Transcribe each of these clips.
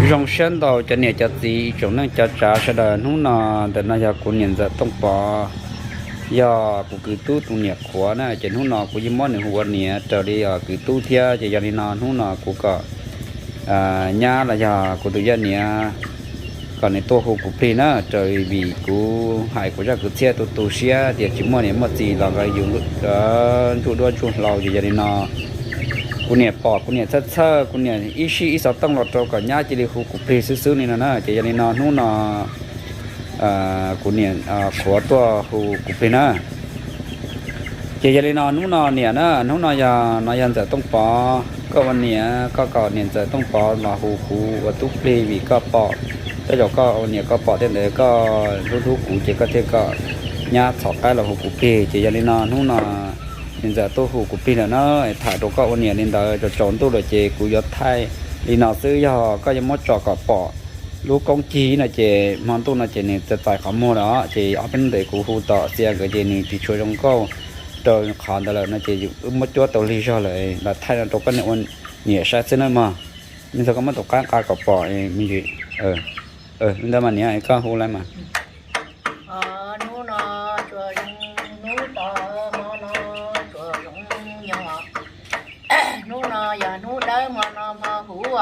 Zoo siab ntau cov niam cov txiv ib tsoom neej cov tsav sawv daws. Hnub no ntawm no yog kuv niam ntxawm Tooj Pov, yog kuv kwv tub tus niam qhuav na, ces hnub no kuv yeej muab nws hu ua niam raws li kwv tub thiab. Ces yog li no hnub no kuv kom nyab los yog kuv tus yaj niam kom nws tuaj hu kuv plig na, raws vim kuv hais kuv zaj kwv txhiaj tu tu siab tias tsis muaj niam muaj txiv los nkawd yus ntsuj duab ntsuj hlauv. Ces yog li no kuv niam pom kuv niam txhawj txhawj, kuv niam ib sij ib xov tooj los rau kom nyab cia li hu kuv plig xwb xwb li no na. Ces yog li no hnub no kuv niam qhuav tuaj hu kuv plig na. Ces yog li no hnub no niam na, hnub no yog no yog ntxawm Tooj Pov, koj ua niam koj kom niam ntxawm Tooj Pov los hu kuv ua tub plig vim koj pom, tej zaum koj ua niam koj pom tej ntawd koj hlub hlub kuv ces koj thiaj kom nyab txhom qaib los hu kuv plig. Ces yog li no hnub no niam ntxawm tuaj hu kuv plig lawm na, tham rau koj ua niam li ntawd, tsaus ntuj lawm ces kuv yuav thaij li no xwb, yog koj yuav muab tso kom pom lub koob cig no ces hmo ntuj no ces nws txais txais qhov muag lawm os. Ces ob peb hnub ntawd kuv hu tom Xia nkawd ces nws tsis tshua zoo nkauj rau qhov ntawd lawm no ces wb muab cuab tau lig zog lawm, los thaij no rau koj niam ua niam saib xwb na mog. Ntxawm koj muab tus qaib nqa kom pom me ntsis. Li ntawd mas niam koj hu lawm mas. Hnub no tsuas zoo, hnub to hmo no tsuas zoo nyob. Hnub no yog hnub dawb hmo no hmo huv,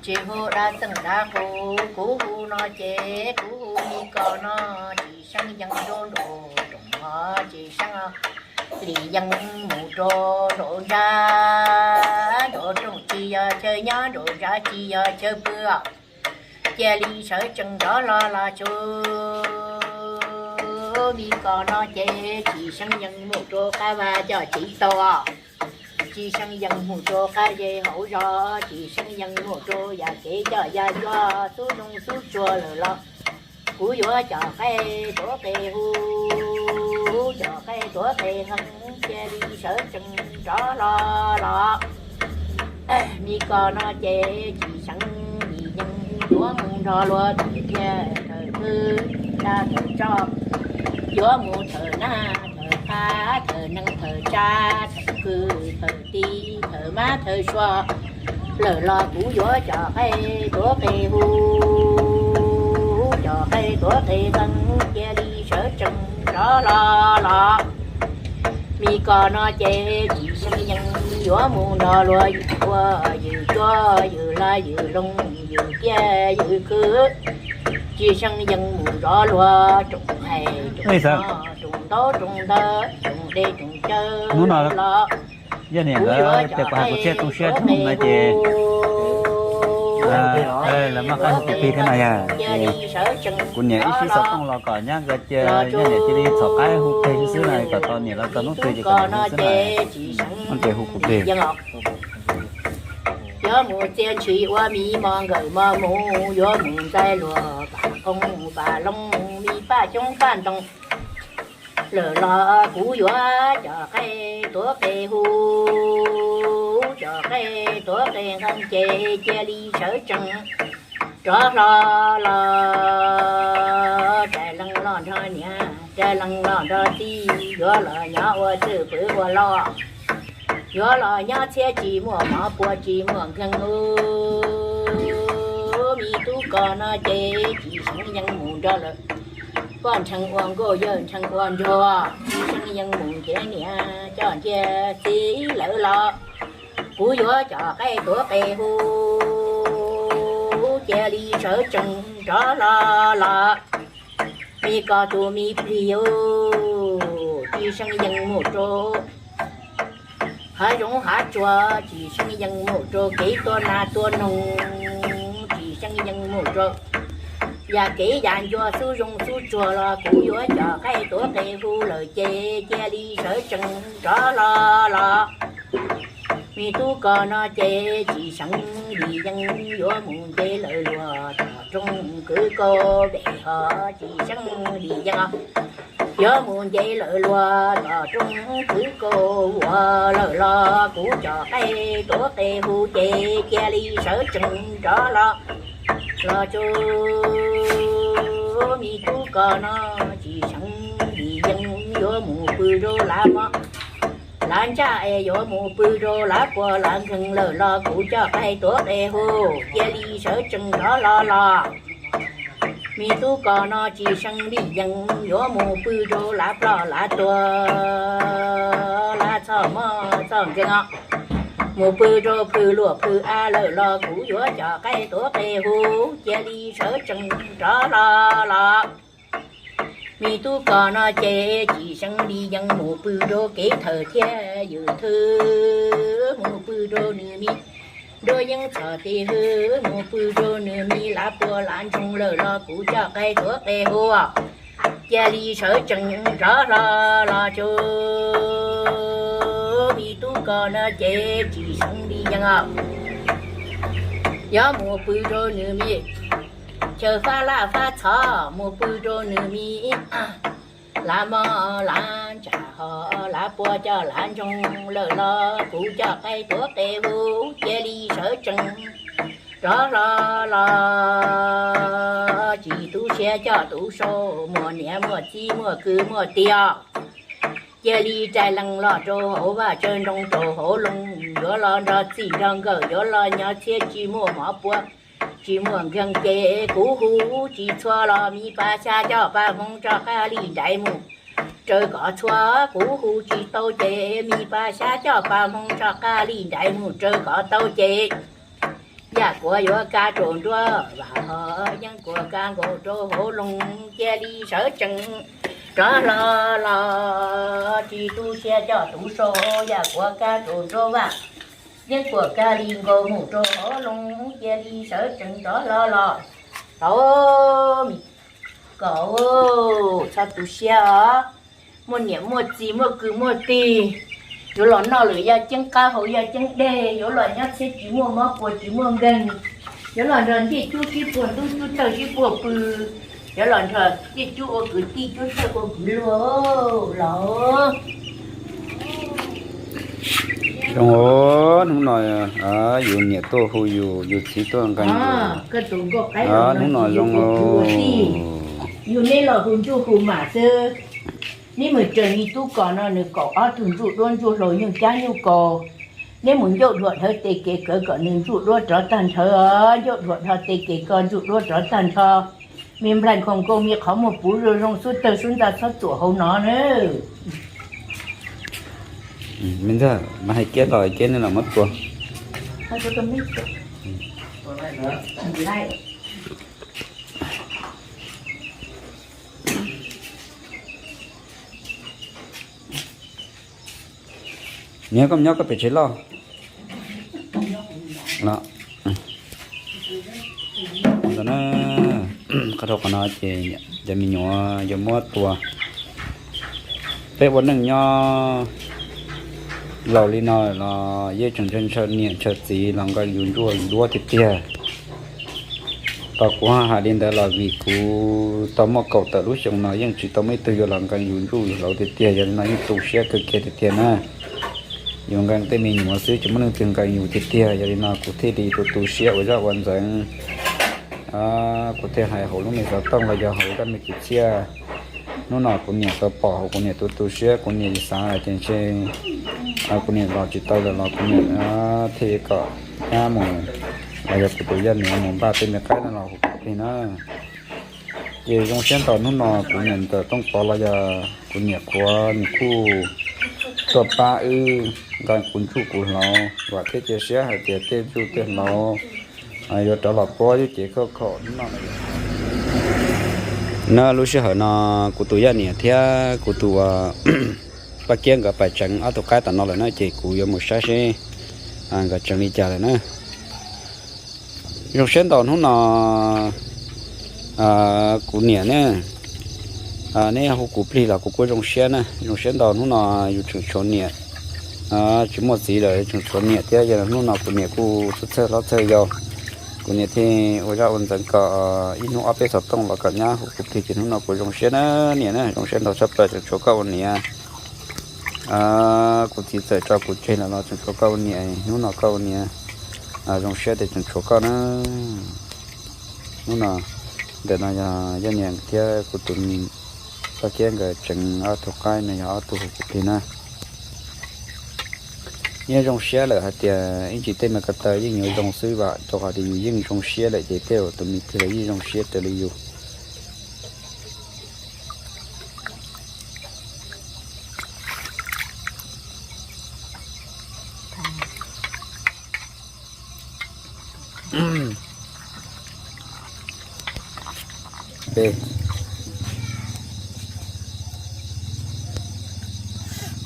tsis hu dab xeem dab qus, kuv hu no ces kuv hu li ko no, tsis seej yeej rau nraum rooj hov, tsis seej li yeej mus rau nraum nrab, nraum rooj tsis yog chaw nyob, nraum nrab tsis yog chaw pw os. Cia li sawv tsees nrov hlo los tsuas li ko no ces tsis seej yeej mus rau qab vaj coj tsev tau, tsis seej yeej mus rau qab zej hauv zos, tsis seej yeej mus rau yam kev coj yam cuab xub zoov xub tsuag lawm los kuv yuav cov qaib tuav qe hu, cov qaib tuav qe heev, cia li sawv tsees nrov hlo los. Li ko no ces tsis seej li yeej yuav mus nrog luag thawm tiag thawm twg, dab thawm tsov, yuav mus thawm nag thawm qab, thawm neeg thawm tsav, thawm kwv thawm tij, thawm mab thawm suav lawm los kuv yuav cov qaib tuav qe hu, cov qaib tuav qe heev, cia li sawv tsees nrov hlo los. Li ko no ces tsis seej yeej yuav mus nrog luag ua yws cuab yws lag yws loog yws kiab yws khw, tsis seej yeej mus nrog luag roos hais roos ntaub roos ntawv roos dej roos cawv los. Yog niam nkawd tias kuv hais kuv thiaj tu siab no ces lawv muab qaib hu kuv plig thiab no yog kuv niam ib sij xov tooj los kom nyab nkawd cia, yog niam cia li txhom qaib hu plig xwb xwb no, kom tau niam los txog hnub twg ces kom niam hu xwb no. Hnub twg hu kuv plig. Yuav mus txia ntshis ua mi mos nkawm mos mus, yuav mus ntxais luag pam qoob pam loo, mi paj xyoob paj ntoo lawm los kuv yuav cov qaib tuav qe hu, cov qaib tuav qe nqees ces cia li sawv tsees rov hlo los. Rais leej los nrog niam, rais leej los nrog txiv, yuav los nyob ua txwj pwv ua loj, yuav los nyob txhiab tsis muaj mov puas tsis muaj nkeeg. Li tub ko no ces tsis seem yeej mus nrog lawm, poj ntxhee ua nkauj yawg ntxhee ua ntsuag, tsis seem yeej mus nrhiav niam coj nrhiav txiv lawm los kuv yuav cov qaib tuav qe hu, cia li sawv tsees rov hlo los. Me ko tus me plig, tsis seem yeej mus rau hav zoov hav tsuag, tsis seem yeej mus rau kev tua nas tua noog, tsis seem yeej mus rau yam kev yam ncua xub zoov xub tsuag los kuv yuav cov qaib tuav qe hu lawm ces cia li sawv tsees rov hlo los. Me tub ko no ces tsis seem li yeej yuav mus nce lawm luag tom rooj kwv kaus pem hov, tsis seem li yeej yuav mus nce lawm luag tom rooj kwv kaus vuas lawm los kuv cov qaib tuav qe hu ces cia li sawv tsees rov hlo los tsuas. Me tub ko no tsis seem li yeej yuav mus pw rau lav mov, lav ntsaj es yuav mus pw rau lav puas lav nkeeg lawm los kuv coj qaib tuav qe hu, cia li sawv tsees rov hlo los. Me tub kos no tsis seev li yees yuav mus pw rau lav ploj lav tuag, lav txhoj mob txhoj nkeeg os. Mus pw rau phwj luaj phwj av lawm los kuv yuav coj qaib tuav qe hu, cia li sawv tsees rov hlo los. Me tub kos no ces tsis seev li yees mus pw rau kev thawj thiab ywm thwj, mus pw rau nws me nruab yeeb txhom tes hwj, mus pw rau nws me lav puas lav ntsoog lawm los kuv coj qaib tuav qe hu, cia li sawv tsees rov hlo los tsuj. Me tub kos no ces tsis seev li yees os, yuav mus pw rau nws me chaw fab laj fab txhov, mus pw rau nws me lav mov lav ntsaj hos lav puas coj lav ntsoog lawm los kuv coj qaib tuav qe hu, cia li sawv tsees rov hlo los. Tsis tu siab coj tus sau, muaj niam muaj txiv muaj kwv muaj tij, cia li rais lees los rau hauv vaj, tsaws nroo rau hauv loog, yuav los nrog txij nrog nkawm, yuav los nyob txhiab tsis muaj mov puas tsis muaj nkeeg ces kuv hu tsis txhua los me pa xya coj pa hmoov rov qab li nraiv mus raws kom txhua, kuv hu tsis tau ces me pa xya coj pa hmoov rov qab li nraiv mus raws kom tau ces yaj kuav yuav kab rau nruab vaj hos yeeb kuav kab nkaus rau hauv loog, cia li sawv tsees rov hlo los. Tsis tu siab coj tus sau, yaj kuav kab rau nruab vaj, yeeb kuav kab li nkaus mus rau hauv loog, cia li sawv tsees rov hlo los. Tau, me kos, txhob tu siab os. Muaj niam muaj txiv muaj kwv muaj tij, yuav los noj lwm yaj ceeb qab haus yaj ceeb dej, yuav los nyob txhiab tsis muaj mov puas tsis muaj nkeeg, yuav los nrog ncej cub sib puag ntub cub tawj sib puag pw, yuav los nrog ncej cub ua kwv tij cub tawj ua kwv luag los. Zoo, hnub no yus niam tuaj hu yus, yus txiv tuaj nqee yus. Hnub no zoo. Yus neb los hu ntsuj hu mam xwb. Neb mus raws me tub kos no nws kaum ob tug ntsuj duab ntsuj hlauv nyuj cab nyuj kaus. Neb mus ncauj dhuam dhawv tes kev kawv kom nws ntsuj duab rov tag nrho, ncauj dhuam dhos tes kev kom ntsuj duab rov tag nrho. Me nplaig nkhaus nkaus me qhov muag puv zoo zoo xub tawg xub ntxa txhob txuam hauv no na. Me ntxawg, mas hais kiab los hais kiab ne los muab tua. Niam, koj mus nyob koj pem tsev loj los. Ntawd na, qhov rau qhov no ces cov me nyuam yuav muab tua. Peb ua neej nyob laus li no los yeej tseem ntshaw niam ntshaw txiv los nqee yus ntsuj duab tiag tiag. Tau kuv hais li ntawd los vim kuv tau muaj kaum tawm lub xyoo no yeej tsis tau muaj ib tug yuav los nqee yus ntsuj yus hlauv tiag tiag, yog li no yeej tu siab kawg kiag tiag tiag na. Yus nqee tej me nyuam xwb tsis muaj leej twg nqee yus tiag tiag, yog li no kuv thiaj li tu tu siab ua zaj ua ntxeev. Kuv thiaj hais hauv lub me xov tooj los yog hauv zaj me kwv txhiaj. Hnub no kuv niam tau pom hauv kuv niam tu tu siab, kuv niam xav hais tias ntshe kuv niam los tsis tau lawm los kuv niam thiaj kom nyab mus, los yog kuv tus yaj niam mus npaj tej me qaib no los hu kuv plig na. Ces zoo siab ntau hnub no kuv niam ntawm Tooj Pov los yog kuv niam qhuav nws kuj tuaj pab wb nqa kuv ntsuj kuv hlauv, vam thiab cia siab hais tias tej ntsuj tej hlauv yuav rov los puab wb cev khauj khaum hnub no. Na lub sij hawm no kuv tus yaj niam thiab kuv tus Paj Kiab nkawd pais tseev ob tug qaib tom no lawm na, ces kuv yuav mus saib seb nkawd tseev li cas lawm na. Zoo siab ntau hnub no kuv niam ne, neb hu kuv plig los kuv kuj zoo siab na. Zoo siab ntau hnub no yus tseem tshuav niam, tsis muaj txiv lawm tseem tshuav niam thiab, yog hnub no kuv niam kuj txhawj hlob txhawj yau. Kuv niam thiaj ua zaj ua ntxeev kom ib hnub ob peb xov tooj los kom nyab hu kuv plig, ces hnub no kuv zoo siab na niam na, zoo siab ntau tshaj plaws tseem tshuav koj ua niam. Kuv txiv txawm tso kuv tseg lawm los tseem tshuav koj ua niam, hnub no koj ua niam zoo siab tias tseem tshuav koj na. Hnub no, ntawm no yog yaj niam thiab kuv tus Paj Kiab nkawd tseev ob tug qaib no yog ob tug hu kuv plig na. Yeej zoo siab lawm hais tias ib ntsis tej me ko taw yeej yuav zoo xwb vam, rau qhov tias yus yeej zoo siab lawm ces tej zaum tus me plig los yeej zoo siab raws li yus.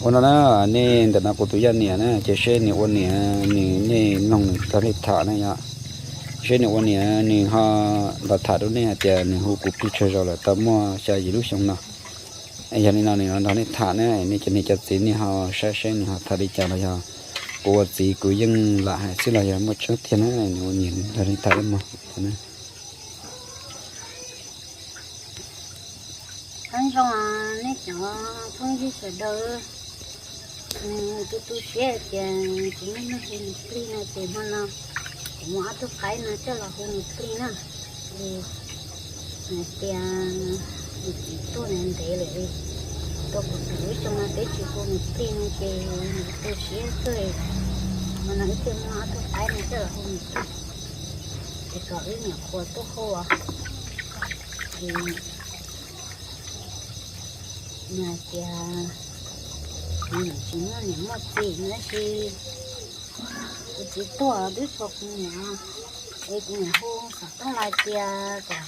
Ua no na, nej ntawm no kuv tus yaj niam na, ces seb nws ua niam, nws nej mloog nws nrog nej tham na yom. Seb nws ua niam nws ho los tham rau nej hais tias nws hu kuv plig tsawg zaus lawm, tau muaj xya yim lub xyoo no. Yog li no nws los nrog nej tham na, nej cov niam cov txiv nej ho saib seb nws ho tham li cas los yog kuv ua txiv kuv yeej lam hais xwb los yog muaj tseeb tiag na, nws ua niam nrog nej tham ib mog. Qab zoo, nej cov phooj ywg sawv daws, tu tu siab hais tias kuv muaj neeg hu nws plig no ces hmo no kuv muab ob tug qaib no coj los hu nws plig na. Hais tias nws txiv tuag ntev ntev lawm, tuag puag thaum ub xyoo no peb tsis hu nws plig no ces nws tu siab kawg. Hmo no wb thiaj muab ob tug qaib no coj los hu nws plig, ces kom wb niam qhuav tuaj hu. Ces nws hais tias nws tsis muaj niam muaj txiv no sis, kuv txiv tuag twb tshuav kuv niam, es kuv niam hu xov tooj los tias kom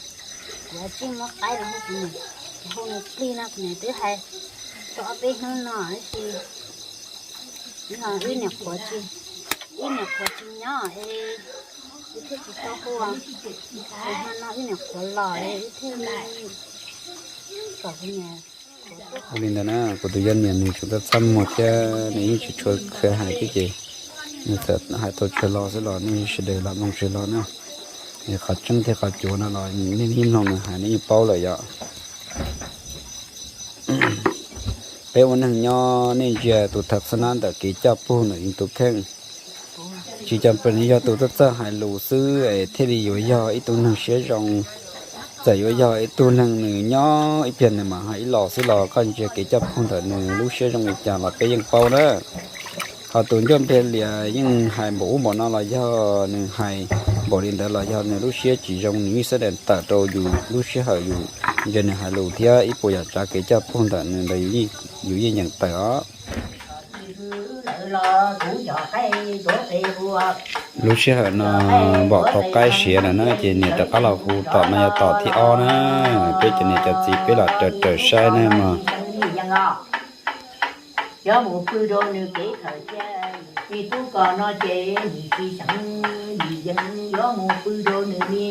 kuv ua tsij muab qaib los hu kuv niam, hu nws plig no kuv niam twb hais tau ob peb hnub no sis, no wb niam qhuav tsis, wb niam qhuav tsis nyob es wb thiaj tsis tau hu. Ces hmo no wb niam qhuav los es wb thiaj li kom kuv niam. Ua li ntawd na, kuv tus yaj niam nws tseem txaj txaj muag thiab nws yeej tsis tshua khav hais thiab ces nws txawm hais tau tsawg lo xwb los nej sawv daws lam mloog tsawg lo na. Es qhov tseeb thiab qhov cuav no los nej yeej mloog nws hais nej yeej paub lawm yom. Peb ua neeg nyob nej ntsia tus tham xab nab ntawm kev coj pug ntawm yus tus kheej, tsis cam pes yog tus txawj txawj hais lus xwb es thiaj li yuav yog ib tug neeg siab zoo. Txawm yuav yog ib tug neeg nws nyob ib pliag nws mam hais ib los xwb los koj ntsia kev coj pug ntawm nws lub siab zoo li cas los peb yeej paub na. Ho tus ncauj npliag lias yeej hais npaum ub npaum no los yog nws hais npaum li ntawd los yog nws lub siab tsis zoo, nws yeej xab daim tawm rau yus lub sij hawm yus ntsia nws hais lus thiab ib puas yam tsav kev coj pug ntawm nws ntawd yus yeej yeem tawm os. Lub sij hawm no npom tau qaib siav lawm na ces niam rov qab los hu tom no yog tom thib ob na. Peb cov niam cov txiv peb los raws raws saib na mog. Cov mus pw rau nws kev khaws thiab, nws tub kos no ces nws tsis xeev, nws yeej yuav mus pw rau nws me,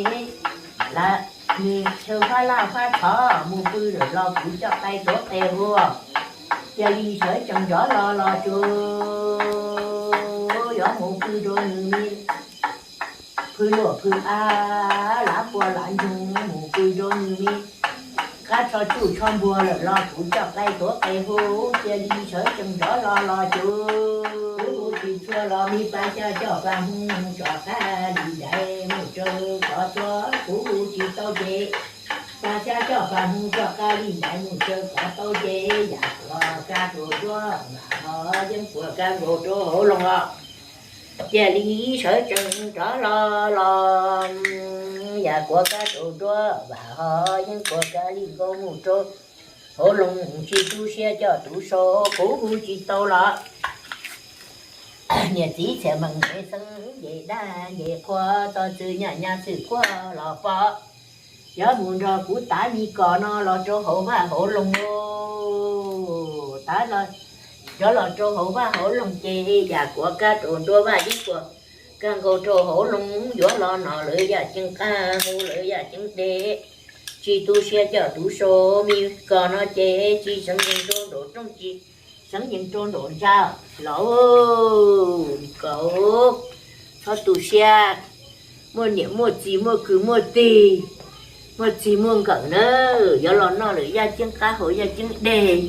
nws chaw fab laj fab tshov mus pw lawm los kuv coj qaib tuav qe hua. Cia li sawv tsees nrov los los tsuas yuav mus pw rau nws me, phwj luaj phwj av, lav pua lav ntsoog mus pw rau nws me, qab tsho tsuj tsho npuag lawm los kuv coj qaib tuav qe hu. Cia li sawv tsees nrov los los tsuas kuv tsis tshua los me, pab xyab coj pab hmoo tso qab li ntaiv mus tsawv kov tsuag kuv tsis tau ces, pab xyab coj pab hmoo tso qab li ntaiv mus tsawv kov tau ces, yam kuav kab rau duab vam ho yeej kuav kab nkaus rau hauv loog os. Cia li sawv tsees nrov los los, yam kuav kab rau duab vam ho yeej kuav kab li nkaus mus rau hauv loog, tsis tu siab coj tus sau kuv hu tsis tau los. Niam txiv txhiaj meem nce xeeb nce dab nce qhua, txog txwm nyaj nyaj txwm kuaj los pom, yuav mus nrog kuv tav mi kos no los rau hauv vaj hauv loog. Tav los, yuav los rau hauv vaj hauv loog ces yam kuav kab rau nruab vaj yeej kuav kab nkaus rau hauv loog, yuav los no lawv yaj ceeb qab hau lawv yaj ceeb dej, tsis tu siab coj tus sau mi kos no ces tsis xeev yees rau nraum rooj, tsis xeev yees rau nraum ntsa los kos. Txhob tu siab, muaj niam muaj txiv muaj kwv muaj tij, muaj txig muaj nkawm na, yuav los noj lawm yaj ceeb qab hau yaj ceeb dej,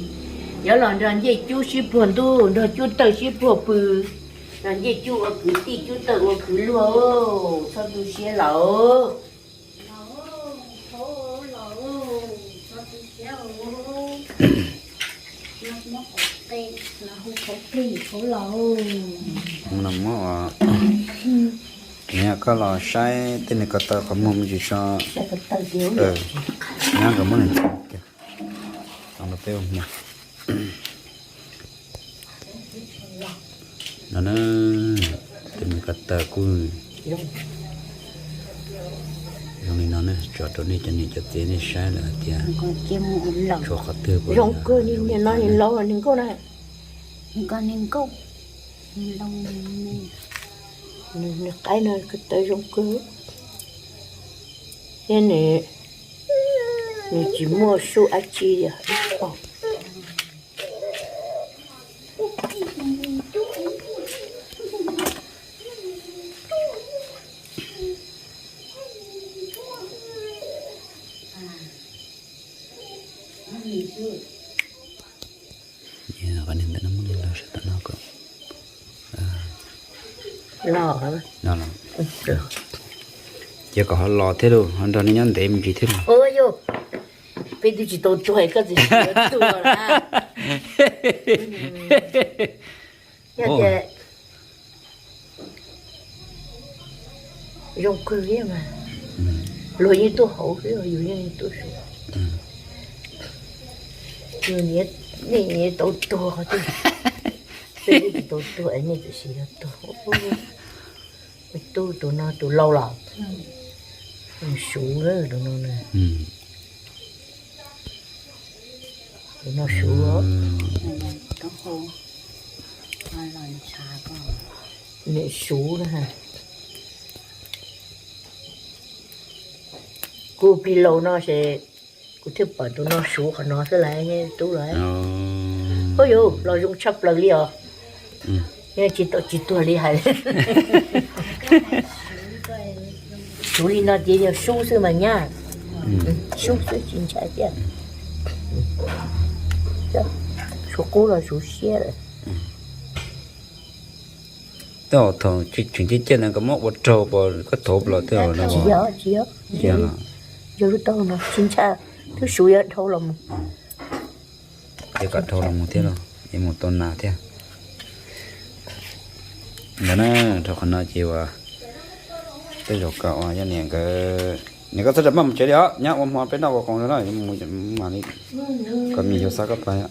yuav los nrog ncej cub sib puag ntuj, nrog cub tawg sib puag pw, nrog ncej cub ua kwv tij cub tawg ua kwv luag. Txhob tu siab lawm. Los hu khau plig khau los. Mus no muab ua, nyiam koj los saib tej niag ko taw qhov muag me ntsis tso. Nyab nkawd muab nws ntxeev kiag. Tau los peb ua hmo no na. Tej niag ko taw kuj zoo li no ne, tso rau nej cov niam cov txiv nej saib lawm hais tias tshuav qhov twg puas zoo kawg li. Nim no nim laus los nim nkauj na, nim nkauj, nim qaib no ko taw zoo kawg thiab. Nws, nws tsis muaj sub dab tsi li. Cia kom ho los thiab lauj, ho nrog nej nyob ntev me ntsis thiab lauj. Peb twb tsis tau tuag koj tsis tuag na. Yog tias zoo kawg thiab mas, luag yeej tuaj hauv xwb, yus yeej tuaj saud. Yus niaj, nej tau tuag qhov twg, peb twb tsis tau tuag nej tiam sis yog tuag. Tub tus no tus laus los, suv tus no na. Tus no suv, niam suv na. Kuv plig laus no ces kuv thiaj pom tus no suv qhov no xwb las, tub las. Ua yus los zoo tshaj plaws li os. Tsis tau tsis tuag li hais. Suv li no ces yog sub xwb mas nyab. Sub xwb tsis ntshai tiag. Suv qub los suv siab lawm. Tej thaum tseem ciaj ciaj ntawd koj muab ua raug puas koj thauv los tej no? Tsis yog, tsis yog. Yog lub taub hau no tsis ntshai, twb suv yuav dhau los mus. Ces kom dhau los mus thiab los es mus tau nas thiab. Ntawd na, dhau qhov no ces uas tej zaum kom uas yog niam nkawd, niam koj txhob ram maj mus tsev li os, nyab ua hmo peb noj ua qoos rau na, mam li kom me nyuam xav koj pais.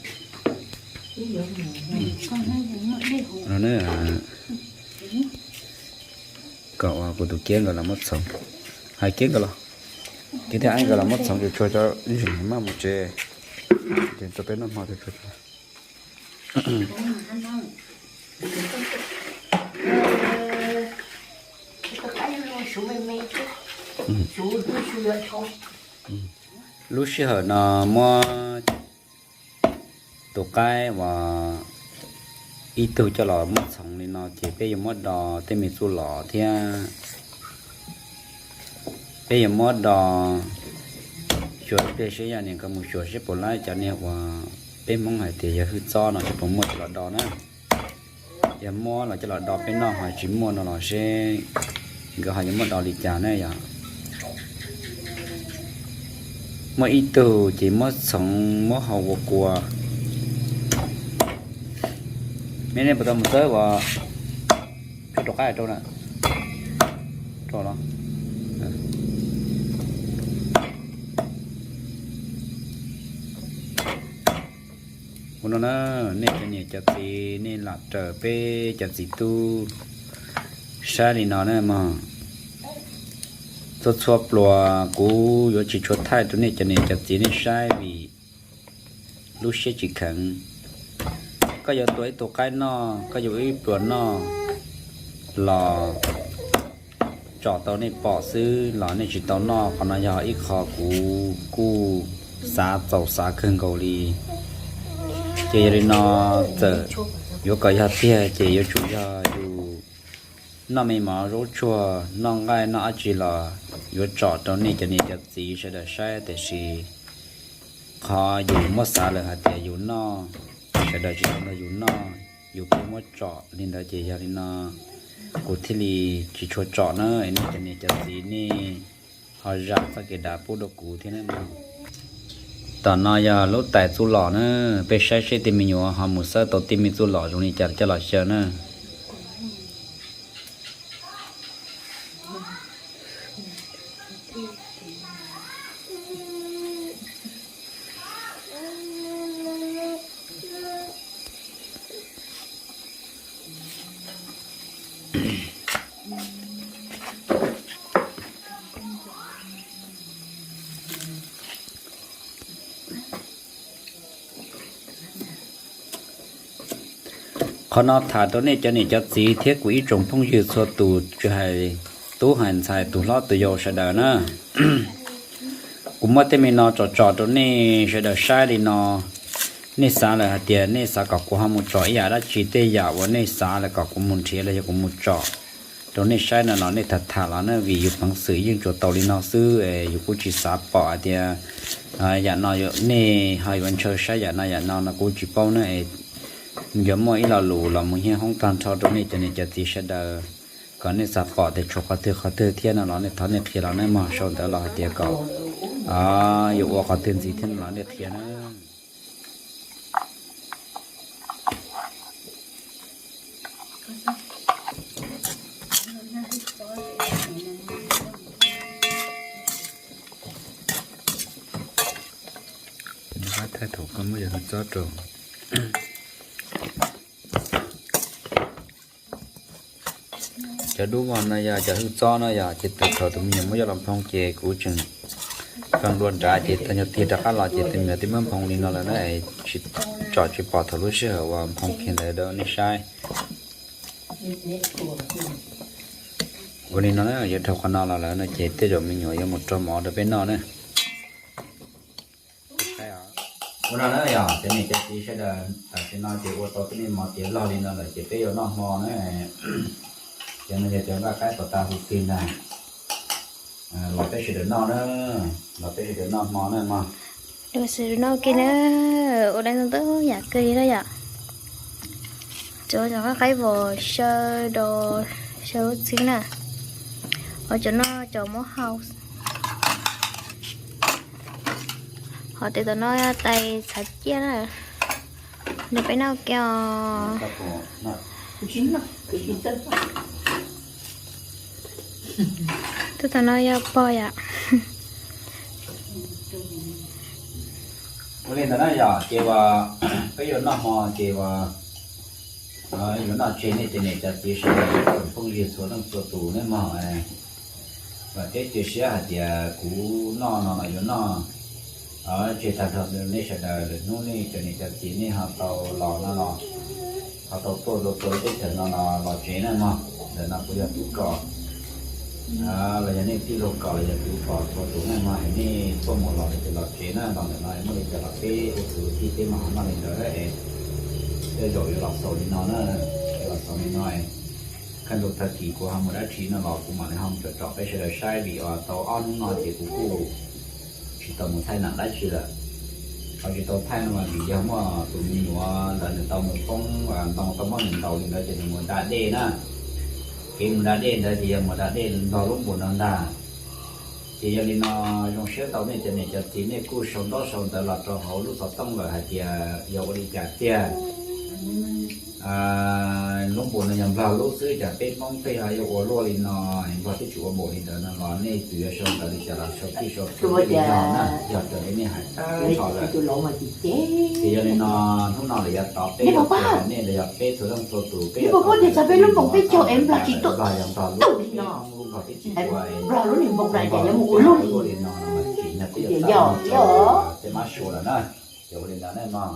Kom uas kuv tus Kiab nkawd los muab txhoov, hais Kiab nkawd los, Kiab thiab Aib nkawd los muab txhoov tsuag tsuag cov ib ntsis maj mus tsev, ces rau peb noj hmo tsuag tsuag. Lub sij hawm no muab tus qaib uas ib tug coj los muab txhoov li no ces peb yuav muab do tej me txuj lom thiab peb yuav muab do xyuas ib pliag seb yog niam nkawd mus xyuas seb puas laib cov niag uas peb Hmoob hais tias yog hwj txob no seb puas muaj coj los do na. Yog muaj los coj los do peb noj, ho tsis muaj no los seb nkawd ho yuav muab do li cas na yom. Muaj ib tug ces muab txhoov muab hau ua kua. Me nej puas tau mus txawb uas tshuaj rau qaib rau na? Rau los. Ua no na, nej cov niam cov txiv nej lam raws peb cov txiv tub saib li no na mog. Txhua txhua pluas kuv yuav tsis tshua thaij rau nej cov niam cov txiv nej saib vim lub siab tsis kheev. Koj yuav tua ib tug qaib noj, koj yuav ua ib pluas noj los tsom tau nej pom xwb los nej tsis tau noj, qhov no yog ib qho kuv kuj xav txaus xav kawg nkaus li. Ces yog li no txawm yuav kom yog tiag ces yuav tsum yog yus noj me mov zaub tsuag noj nqaij noj dab tsi los yuav tsom rau nej cov niam cov txiv sawv daws saib, tiam sis qhov yus muab xav lawm hais tias yus noj, sawv daws tsis tau nrog yus noj, yus pheej muab tsom li ntawd ces yog li no kuv thiaj li tsis tshua tsom na, es nej cov niam cov txiv nej ho zam txoj kev dav pub rau kuv thiab na mog. Tom no yog lub tais txuj lom na, peb saib seb tej me nyuam ho mus xawb tau tej me txuj lom zoo li cas coj los xyaw na. Qhov no tham rau nej cov niam cov txiv thiab kuv ib tsoom phooj ywg txhua tus, tsis hais tub hais ntxhais, tus hlob tus yau sawv daws na. Kuv muab tej me no tsom tsom rau nej sawv daws saib li no, nej xav lawm hais tias nej xav kom kuv ho mus tsom ib yam dab tsi, tej yam uas nej xav lawm kom kuv mus nrhiav los yog kuv mus tsom rau nej saib no los nej tham tham los na, vim yus peev xwm yeej tsuas tau li no xwb, yus kuj tsis xav pom hais tias yam no nej ho yuav ntshaw saib yam no yam no no kuv tsis paub na. Yuav muaj ib lo lus los mus hiab hoob tag nrho rau nej cov niam cov txiv sawv daws, kom nej xav pom tias tshuav qhov twg qhov twg thiab no los nej thov nej qhia los nej mog, sau ntawv los hais tias kom yuav ua qhov twg ntxiv thiab no los nej qhia na. Thaij thaum koj muab cov hwj txob rau. Cov dub vog no yog cov hwj txob no yom, ces thaum tus me nyuam muab coj los nphoo ces kuv tseem fee dua nrad ces tag nyuag tiag rov qab los ces tus me nyuam twb muab nphoo li no lawm na, tsis, tsom tsis pom thaum lub sij hawm uas nphoo kiag ntawd rau nej saib. Ua li no na, yuav dhau qhov no los lawm no ces tej zaum me nyuam yuav mus rau mov rau peb noj na. Ua no na yog cov niam cov txiv sawv daws, tam sim no ces ua tau tej me mov tiav log li no lawm ces peb yuav noj hmo na. Cov no yog cov nqaij qaib pos tas hu twg ntag, los peb sawv daws noj na, los peb sawv daws noj hmo na mog. Los sawv daws noj ua ke na, ua dab ntub ntub yam kawg li na yom. Cov nqaij qaib vos xyaw do xyaw lub txwb na, ho cov no cov muab hau. Ho tes tom no tais txhav ciaj na, nrog peb noj ua ke os. Tus tom no yog pog yom. Ua li ntawd na yom, ces uas peb yuav noj hmo ces uas yuav noj tseg nej cov niam cov txiv sawv daws, phooj ywg txhua leej txhua tus nej mog. Vam thiab cia siab hais tias kuv noj no los yuav noj tseg tag nrho nej sawv daws, lwm hnub nej cov niam cov txiv nej ho tau los no los ho tau tuaj dua rau teb chaws no los los tsev na mog. Ntawm no kuv yog tub Kom, los yog nej tij laug Kom los yog tus Kom txhua tus na mog, es nej tuaj mus los ces los tsev na, los ntawm no muaj li cas los peb ua kwv ua tij peb mam ho noj li ntawd es tej zaum yuav los xaus li no na, yuav los xaus li no. Kaj ntug tag kis kuv ho mus dab tsi no los kuv mam li ho mus tsom tsom peb sawv daws saib, vim tau ob hnub no ces kuv kuj tsis tau mus thaij nam dab tsi lawm. Qhov tsis tau thaij no mas vim yog muaj tus me nyuam ntawd nws tau mus poob ntoo tau muab nws ntaus li ntawd ces nws mus da dej na. Kev mus da dej ntawd ces yog mus da dej nrog lub npus no ntag. Ces yog li no zoo siab ntau nej cov niam cov txiv nej kuj sau ntaub sau ntawv los rau hauv lub xov tooj lawm hais tias yog ua li cas tiag. Lub npus no yog Nplog lub xwb, cas peb Hmoob tej ho yuav ua luaj li no, Nplog twb tsis ua npaum li ntawd no los nej tsuas yuav sau ntawv li cas los sau txij sau txhua li yog na, yog raws li nej hais tag nrho lawm. Ces yog li no hnub no lawm yav tod peb yuav qhia nej los yog peb txhua leej txhua tus peb yuav tau tias peb lub npus peb caug es Nplog tsis tuaj, Nplog yog Nplog lub, peb Hmoob lub Nplog twb tsis ua, Nplog lub niag npoo na cas yuav mus ua luaj li no no mas tsim nyog peb yuav tau mus rau tej mab sua lawm na. Ces ua li ntawd na mog.